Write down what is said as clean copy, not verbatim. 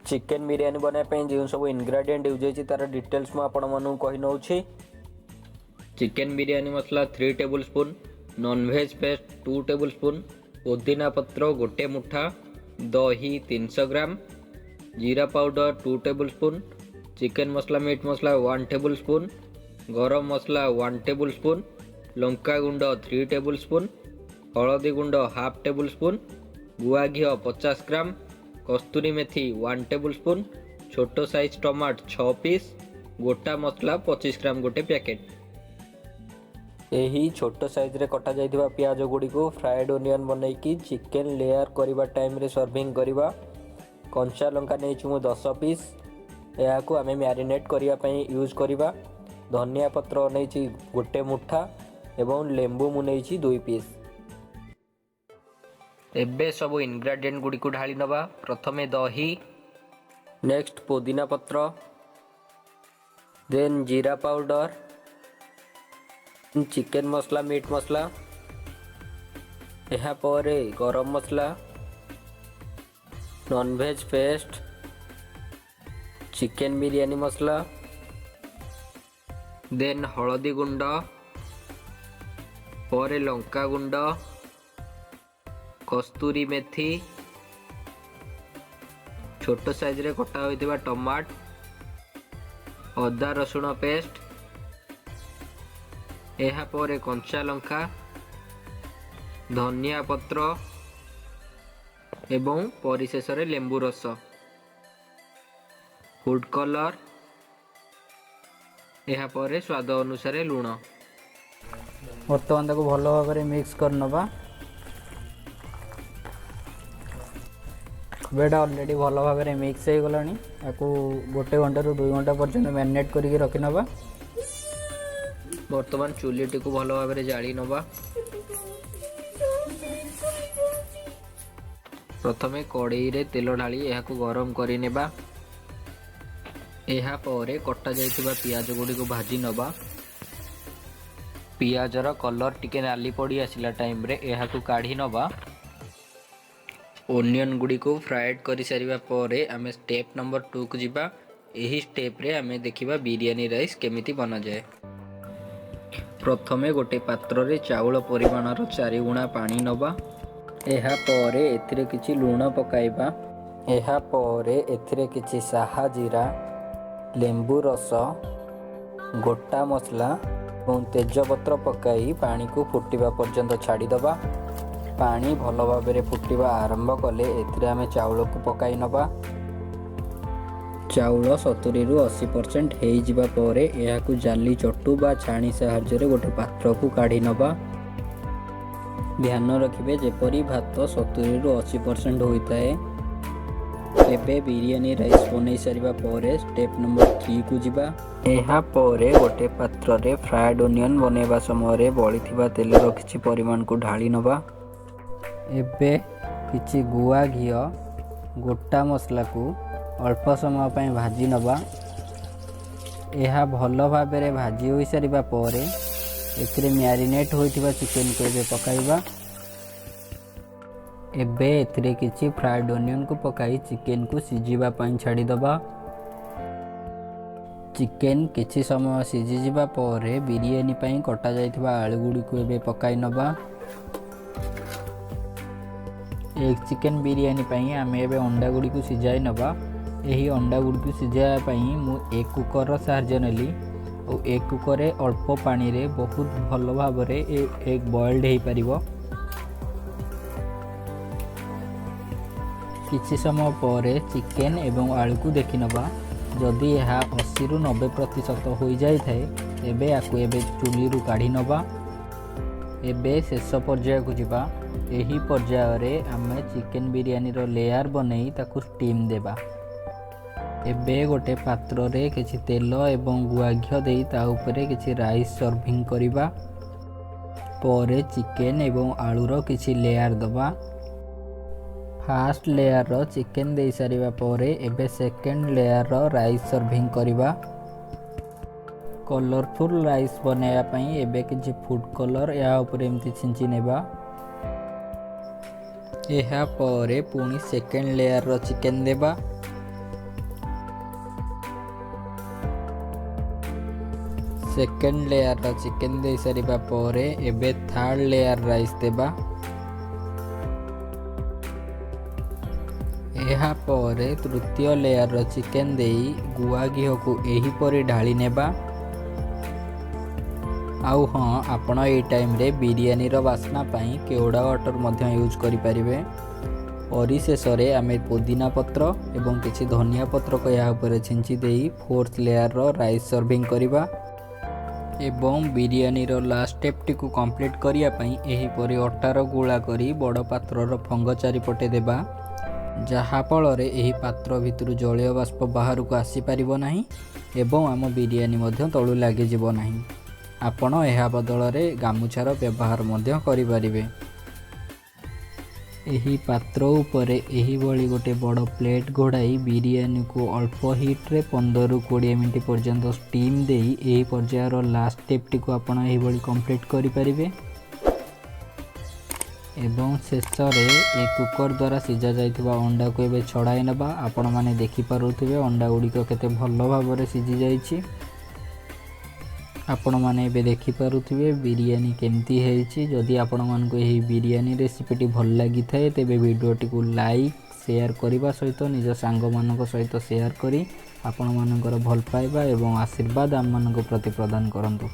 Chicken biryani ବନାଇବା ପାଇଁ ଯେଉଁ ସବୁ ଇନଗ୍ରେଡ଼ିଏଣ୍ଟ ୟୁଜ୍ ହେଇଛି, ତା'ର ଡିଟେଲ୍ସ ମୁଁ ଆପଣମାନଙ୍କୁ କହି ନେଉଛି। ଚିକେନ୍ ବିରିୟାନୀ ମସଲା 3 table spoon, non veg paste 2 table spoon, ପୋଦିନା ପତ୍ର ଗୋଟେ ମୁଠା, ଦହି 300 ଗ୍ରାମ, ଜିରା ପାଉଡ଼ର 2 ଟେବୁଲ୍ ସ୍ପୁନ୍, ଚିକେନ୍ ମସଲା, ମିଟ୍ ମସଲା 1 ଟେବୁଲ୍ ସ୍ପୁନ୍, ଗରମ ମସଲା 1 ଟେବୁଲ୍ ସ୍ପୁନ୍, ଲଙ୍କା ଗୁଣ୍ଡ 3 ଟେବୁଲ୍ ସ୍ପୁନ୍, ହଳଦୀ ଗୁଣ୍ଡ ହାଫ୍ ଟେବୁଲ୍ ସ୍ପୁନ୍, ଗୁଆ ଘିଅ 50 ଗ୍ରାମ, କସ୍ତୁରୀ ମେଥି 1 ଟେବୁଲ୍ ସ୍ପୁନ୍, ଛୋଟ ସାଇଜ୍ ଟମାଟ 6 ପିସ୍, ଗୋଟା ମସଲା 25 ଗ୍ରାମ ଗୋଟେ ପ୍ୟାକେଟ୍। ଏହି ଛୋଟ ସାଇଜ୍ରେ କଟାଯାଇଥିବା ପିଆଜ ଗୁଡ଼ିକୁ ଫ୍ରାଏଡ଼୍ ଓନିଅନ୍ ବନେଇକି ଚିକେନ୍ ଲେୟାର୍ କରିବା ଟାଇମ୍ରେ ସର୍ଭିଂ କରିବା। କଞ୍ଚା ଲଙ୍କା ନେଇଛି ମୁଁ 10 ପିସ୍। ଏହାକୁ ଆମେ ମ୍ୟାରିନେଟ୍ କରିବା ପାଇଁ ୟୁଜ୍ କରିବା। ଧନିଆ ପତ୍ର ନେଇଛି ଗୋଟେ ମୁଠା ଏବଂ ଲେମ୍ବୁ ମୁଁ ନେଇଛି 2 ପିସ୍। ଏବେ ସବୁ ଇନଗ୍ରେଡ଼ିଏଣ୍ଟ ଗୁଡ଼ିକୁ ଢାଳି ନେବା। ପ୍ରଥମେ ଦହି, ନେକ୍ସଟ ପୋଦିନା ପତ୍ର, ଦେନ୍ ଜିରା ପାଉଡ଼ର, ଚିକେନ୍ ମସଲା, ମିଟ୍ ମସଲା, ଏହାପରେ ଗରମ ମସଲା, ନନଭେଜ୍ ପେଷ୍ଟ, ଚିକେନ୍ ବିରିୟାନୀ ମସଲା, ଦେନ୍ ହଳଦୀ ଗୁଣ୍ଡ, ପରେ ଲଙ୍କା ଗୁଣ୍ଡ, କସ୍ତୁରୀ ମେଥି, ଛୋଟ ସାଇଜରେ କଟା ହୋଇଥିବା ଟମାଟ, ଅଦା ରସୁଣ ପେଷ୍ଟ, ଏହାପରେ କଞ୍ଚା ଲଙ୍କା, ଧନିଆ ପତ୍ର ଏବଂ ପରିଶେଷରେ ଲେମ୍ବୁ ରସ, ଫୁଡ଼୍ କଲର୍, ଏହାପରେ ସ୍ୱାଦ ଅନୁସାରେ ଲୁଣ। ବର୍ତ୍ତମାନ ତାକୁ ଭଲ ଭାବରେ ମିକ୍ସ କରିନେବା। ଏବେ ଏଇଟା ଅଲରେଡ଼ି ଭଲ ଭାବରେ ମିକ୍ସ ହେଇଗଲାଣି। ତାକୁ ଗୋଟେ ଘଣ୍ଟାରୁ 2 ଘଣ୍ଟା ପର୍ଯ୍ୟନ୍ତ ମ୍ୟାରିନେଟ୍ କରିକି ରଖିନେବା। ବର୍ତ୍ତମାନ ଚୁଲିଟିକୁ ଭଲ ଭାବରେ ଜାଳି ନେବା। ପ୍ରଥମେ କଡ଼େଇରେ ତେଲ ଢାଳି ଏହାକୁ ଗରମ କରିନେବା। ଏହାପରେ କଟା ଯାଇଥିବା ପିଆଜ ଗୁଡ଼ିକୁ ଭାଜି ନେବା। ପିଆଜର କଲର୍ ଟିକେ ନାଲି ପଡ଼ି ଆସିଲା ଟାଇମ୍ରେ ଏହାକୁ କାଢ଼ି ନେବା। ଓନିଅନ୍ ଗୁଡ଼ିକୁ ଫ୍ରାଏଡ଼୍ କରିସାରିବା ପରେ ଆମେ ଷ୍ଟେପ୍ ନମ୍ବର 2କୁ ଯିବା। ଏହି ଷ୍ଟେପ୍ରେ ଆମେ ଦେଖିବା ବିରିୟାନୀ ରାଇସ୍ କେମିତି ବନାଯାଏ। ପ୍ରଥମେ ଗୋଟେ ପାତ୍ରରେ ଚାଉଳ ପରିମାଣର 4 ଗୁଣା ପାଣି ନେବା। ଏହାପରେ ଏଥିରେ କିଛି ଲୁଣ ପକାଇବା। ଏହାପରେ ଏଥିରେ କିଛି ସାହା ଜିରା, ଲେମ୍ବୁ ରସ, ଗୋଟା ମସଲା ଏବଂ ତେଜପତ୍ର ପକାଇ ପାଣିକୁ ଫୁଟିବା ପର୍ଯ୍ୟନ୍ତ ଛାଡ଼ିଦେବା। ପାଣି ଭଲ ଭାବରେ ଫୁଟିବା ଆରମ୍ଭ କଲେ ଏଥିରେ ଆମେ ଚାଉଳକୁ ପକାଇ ନେବା। ଚାଉଳ 70ରୁ 80% ହେଇଯିବା ପରେ ଏହାକୁ ଜାଲି ଚଟୁ ବା ଛାଣି ସାହାଯ୍ୟରେ ଗୋଟେ ପାତ୍ରକୁ କାଢ଼ି ନେବା। ଧ୍ୟାନ ରଖିବେ, ଯେପରି ଭାତ 70ରୁ 80% ହୋଇଥାଏ। ଏବେ ବିରିୟାନୀ ରାଇସ୍ ବନେଇ ସାରିବା ପରେ ଷ୍ଟେପ୍ ନମ୍ବର 3କୁ ଯିବା। ଏହାପରେ ଗୋଟେ ପାତ୍ରରେ ଫ୍ରାଏଡ଼୍ ଓନିଅନ୍ ବନେଇବା ସମୟରେ ବଳିଥିବା ତେଲର କିଛି ପରିମାଣକୁ ଢାଳି ନେବା। ଏବେ କିଛି ଗୁଆ ଘିଅ, ଗୋଟା ମସଲାକୁ ଅଳ୍ପ ସମୟ ପାଇଁ ଭାଜି ନେବା। ଏହା ଭଲ ଭାବରେ ଭାଜି ହୋଇସାରିବା ପରେ ଏଥିରେ ମ୍ୟାରିନେଟ୍ ହୋଇଥିବା ଚିକେନକୁ ଏବେ ପକାଇବା। ଏବେ ଏଥିରେ କିଛି ଫ୍ରାଏଡ଼୍ ଓନିଅନ୍କୁ ପକାଇ ଚିକେନକୁ ସିଝିବା ପାଇଁ ଛାଡ଼ିଦେବା। ଚିକେନ କିଛି ସମୟ ସିଝିଯିବା ପରେ ବିରିୟାନୀ ପାଇଁ କଟାଯାଇଥିବା ଆଳୁ ଗୁଡ଼ିକୁ ଏବେ ପକାଇ ନେବା। ଏଗ୍ ଚିକେନ୍ ବିରିୟାନୀ ପାଇଁ ଆମେ ଏବେ ଅଣ୍ଡା ଗୁଡ଼ିକୁ ସିଝାଇ ନେବା। ଏହି ଅଣ୍ଡା ଗୁଡ଼ିକୁ ସିଝାଇବା ପାଇଁ ମୁଁ ଏଗ୍ କୁକର୍ର ସାହାଯ୍ୟ ନେଲି ଓ ଏଗ୍ କୁକର୍ରେ ଅଳ୍ପ ପାଣିରେ ବହୁତ ଭଲ ଭାବରେ ଏ ଏଗ୍ ବଏଲ୍ଡ ହେଇପାରିବ। କିଛି ସମୟ ପରେ ଚିକେନ୍ ଏବଂ ଆଳୁକୁ ଦେଖିନେବା। ଯଦି ଏହା 80ରୁ 90% ହୋଇଯାଇଥାଏ, ତେବେ ୟାକୁ ଏବେ ଚୁଲିରୁ କାଢ଼ି ନେବା। ଏବେ ଶେଷ ପର୍ଯ୍ୟାୟକୁ ଯିବା। ଏହି ପର୍ଯ୍ୟାୟରେ ଆମେ ଚିକେନ୍ ବିରିୟାନୀର ଲେୟାର୍ ବନେଇ ତାକୁ ଷ୍ଟିମ୍ ଦେବା। ଏବେ ଗୋଟେ ପାତ୍ରରେ କିଛି ତେଲ ଏବଂ ଗୁଆ ଘିଅ ଦେଇ ତା ଉପରେ କିଛି ରାଇସ୍ ସର୍ଭିଂ କରିବା। ପରେ ଚିକେନ୍ ଏବଂ ଆଳୁର କିଛି ଲେୟାର୍ ଦେବା। ଫାଷ୍ଟ ଲେୟାରର ଚିକେନ୍ ଦେଇସାରିବା ପରେ ଏବେ ସେକେଣ୍ଡ ଲେୟାରର ରାଇସ୍ ସର୍ଭିଂ କରିବା। କଲରଫୁଲ୍ ରାଇସ୍ ବନାଇବା ପାଇଁ ଏବେ କିଛି ଫୁଡ଼୍ କଲର୍ ଏହା ଉପରେ ଏମିତି ଛିଞ୍ଚି ନେବା। ଏହାପରେ ପୁଣି ସେକେଣ୍ଡ ଲେୟାରର ଚିକେନ୍ ଦେବା। ସେକେଣ୍ଡ ଲେୟାରର ଚିକେନ୍ ଦେଇସାରିବା ପରେ ଏବେ ଥାର୍ଡ଼ ଲେୟାର ରାଇସ୍ ଦେବା। ଏହାପରେ ତୃତୀୟ ଲେୟାରର ଚିକେନ୍ ଦେଇ ଗୁଆ ଘିଅକୁ ଏହିପରି ଢାଳି ନେବା। ଆଉ ହଁ, ଆପଣ ଏଇ ଟାଇମ୍ରେ ବିରିୟାନୀର ବାସ୍ନା ପାଇଁ କେଉଡ଼ା ୱାଟର୍ ମଧ୍ୟ ୟୁଜ୍ କରିପାରିବେ। ପରିଶେଷରେ ଆମେ ପୋଦିନା ପତ୍ର ଏବଂ କିଛି ଧନିଆ ପତ୍ରକୁ ଏହା ଉପରେ ଛିଞ୍ଚି ଦେଇ ଫୋର୍ଥ ଲେୟାରର ରାଇସ୍ ସର୍ଭିଂ କରିବା ଏବଂ ବିରିୟାନୀର ଲାଷ୍ଟ ଷ୍ଟେପ୍ଟିକୁ କମ୍ପ୍ଲିଟ୍ କରିବା ପାଇଁ ଏହିପରି ଅଟାର ଗୁଳା କରି ବଡ଼ ପାତ୍ରର ଫଙ୍ଗ ଚାରିପଟେ ଦେବା, ଯାହାଫଳରେ ଏହି ପାତ୍ର ଭିତରୁ ଜଳୀୟ ବାଷ୍ପ ବାହାରକୁ ଆସିପାରିବ ନାହିଁ ଏବଂ ଆମ ବିରିୟାନୀ ମଧ୍ୟ ତଳୁ ଲାଗିଯିବ ନାହିଁ। ଆପଣ ଏହା ବଦଳରେ ଗାମୁଛାର ବ୍ୟବହାର ମଧ୍ୟ କରିପାରିବେ। ଏହି ପାତ୍ର ଉପରେ ଏହିଭଳି ଗୋଟେ ବଡ଼ ପ୍ଲେଟ୍ ଘୋଡ଼ାଇ ବିରିୟାନୀକୁ ଅଳ୍ପ ହିଟ୍ରେ 15ରୁ 20 ମିନିଟ୍ ପର୍ଯ୍ୟନ୍ତ ଷ୍ଟିମ୍ ଦେଇ ଏହି ପର୍ଯ୍ୟାୟର ଲାଷ୍ଟ ଷ୍ଟେପ୍ଟିକୁ ଆପଣ ଏହିଭଳି କମ୍ପ୍ଲିଟ୍ କରିପାରିବେ। ଏବଂ ଶେଷରେ ଏ କୁକର୍ ଦ୍ୱାରା ସିଝା ଯାଇଥିବା ଅଣ୍ଡାକୁ ଏବେ ଛଡ଼ାଇ ନେବା। ଆପଣମାନେ ଦେଖିପାରୁଥିବେ, ଅଣ୍ଡା ଗୁଡ଼ିକ କେତେ ଭଲ ଭାବରେ ସିଝି ଯାଇଛି। ଆପଣମାନେ ଏବେ ଦେଖିପାରୁଥିବେ ବିରିୟାନୀ କେମିତି ହେଇଛି। ଯଦି ଆପଣମାନଙ୍କୁ ଏହି ବିରିୟାନୀ ରେସିପିଟି ଭଲ ଲାଗିଥାଏ, ତେବେ ଭିଡ଼ିଓଟିକୁ ଲାଇକ୍, ସେୟାର କରିବା ସହିତ ନିଜ ସାଙ୍ଗମାନଙ୍କ ସହିତ ସେୟାର କରି ଆପଣମାନଙ୍କର ଭଲ ପାଇବା ଏବଂ ଆଶୀର୍ବାଦ ଆମମାନଙ୍କ ପ୍ରତି ପ୍ରଦାନ କରନ୍ତୁ।